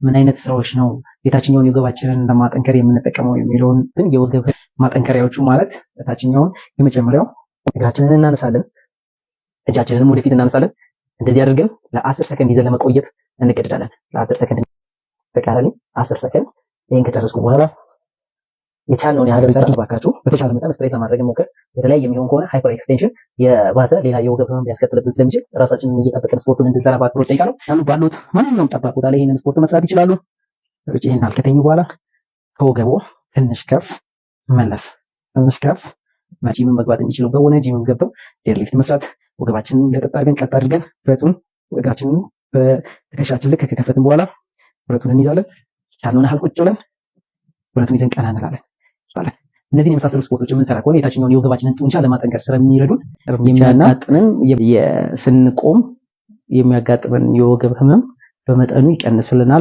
ምን አይነት ስራዎች ነው የታችኛውን የወገባችንን ለማጠንከር የምንጠቀመው የሚለውን ግን የወገብ ማጠንከሪያዎቹ ማለት ታችኛውን የመጀመሪያው እግራችንን እናነሳለን፣ እጃችንንም ወደፊት እናነሳለን። እንደዚህ አድርገን ለ10 ሰከንድ ይዘን ለመቆየት እንገደዳለን። ለ10 ሰከንድ ተቃራኒ 10 ሰከንድ። ይህን ከጨረስኩ በኋላ የቻልነውን ያህል ሰርተን ባካችሁ በተቻለ መጠን straight ለማድረግ ሞክር። የተለያየ የሚሆን ከሆነ hyperextension የባሰ ሌላ የወገብ ህመም ሊያስከትልብን ስለሚችል ራሳችንን እየጠበቅን ስፖርቱን እንድንሰራ በአክብሮት እጠይቃለሁ። ያሉ ባሉት ማንኛውም ጠባብ ቦታ ላይ ይህንን ስፖርት መስራት ይችላሉ። ይህን ከተኙ በኋላ ከወገቦ ትንሽ ከፍ መለስ፣ ትንሽ ከፍ። ጂም መግባት የሚችሉ ከሆነ ጂም ገብተው deadlift መስራት፣ ወገባችንን ለጠጥ አድርገን ቀጥ አድርገን ብረቱን እግራችንን በትከሻችን ልክ ከከፈትን በኋላ ብረቱን እንይዛለን። ያለውን ያህል ቁጭ ብለን ብረቱን ይዘን ቀና እንላለን። እነዚህን የመሳሰሉ ስፖርቶች የምንሰራ ከሆነ የታችኛውን የወገባችንን ጡንቻ ለማጠንከር ስለሚረዱን የሚያጋጥመን ስንቆም የሚያጋጥመን የወገብ ህመም በመጠኑ ይቀንስልናል።